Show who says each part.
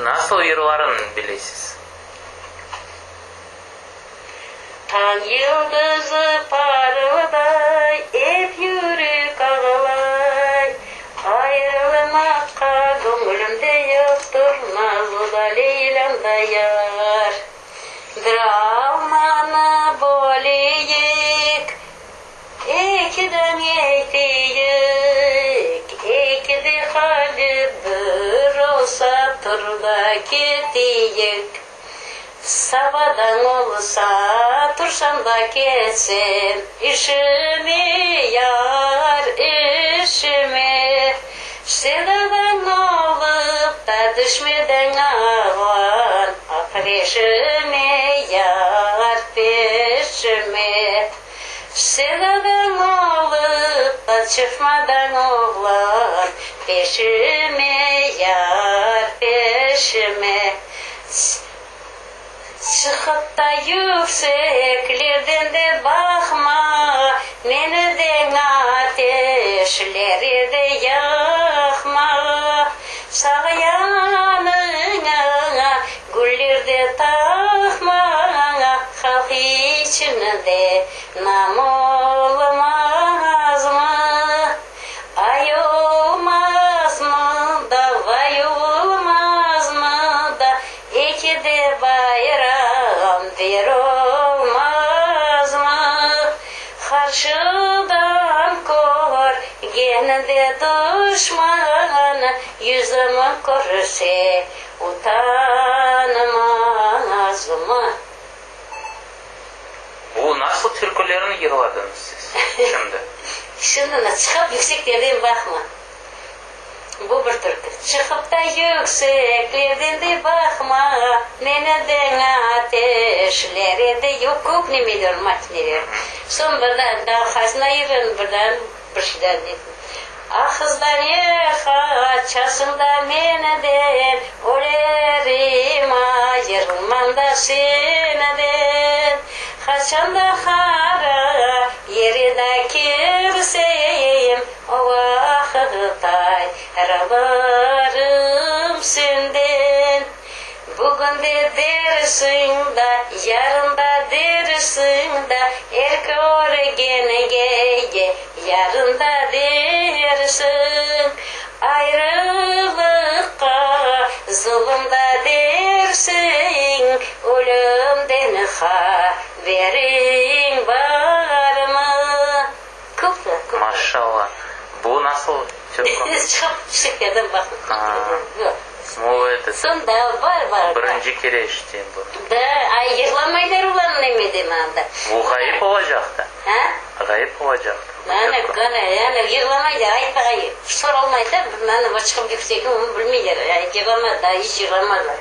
Speaker 1: Nasıl yırlarnı bilesiz?
Speaker 2: Tañ yıldızı parılday, Ep yürek ağlay. Ayırılmaqqa göñlümde yoqtır, Nazlı da Leylâm da yar. Bir almanı böleyik, Ekiden eteyik, Eki de hali bir olsa, Tur da keteyik. Sabadan olsa, tursam da ketsem, İşime, yar, işime. Sevdadan olıp da düşmeden ağlan, Ateşime, yar, peşime. Sevdadan olıp da çıqmadan oğlan, Peşime, yar, peşime. Çıqıp da yükseklerden de baqma, Meni de ateşlere de yaqma. Sağ yanıña güller de taqma, Halq içinde nam olmazmı? Ay olmazmı da, vay olmazmı da, Eki de bayram bir olmazmı? Qarşıdan körgende duşman, Yüzümi körse utanmazmı?
Speaker 1: Bu nasıl türkülerni yırladıñız siz şimdi?
Speaker 2: Şimdi çıqıp yükseklerden baqma. Bu bir türkü. Çıqıp da yükseklerden de baqma, Meni de ateşlere de yoq, kök nemeler, makineler. Soñ birden dağ qasına yürgen, birden bir şeyler dedim. Ah, qızda ne qaçasıñ da menden, Ölerim, ayırılmam da senden. Qaçan da qara yere da kirsem, O vaqıt ayrılırım senden. Bugün de dersiñ da, yarın da dersiñ da, Er körgenge yarın da dersiñ. Ayrılıqqa zulum da dersiñ, Ölümden haberiñ barmı? Köpti, köpti.
Speaker 1: Maşallah. Bu nasıl türkü?
Speaker 2: Çıqıp yükseklerden baqıp.
Speaker 1: Bu eto.
Speaker 2: Soñ daa bar, bar.
Speaker 1: Birinci kere eşiteyim bunı.
Speaker 2: Da, ay yırlamaylar olarnı neme de mında.
Speaker 1: Bu ğayıp olacaq da.
Speaker 2: Ha?
Speaker 1: Ğayıp olacaq da.
Speaker 2: Ana, qana, yani yırlamaylar, aytmağa soralmay da, mana çıqıp yüksek, onı bilmeyler, yırlamadılar, iç yırlamadılar.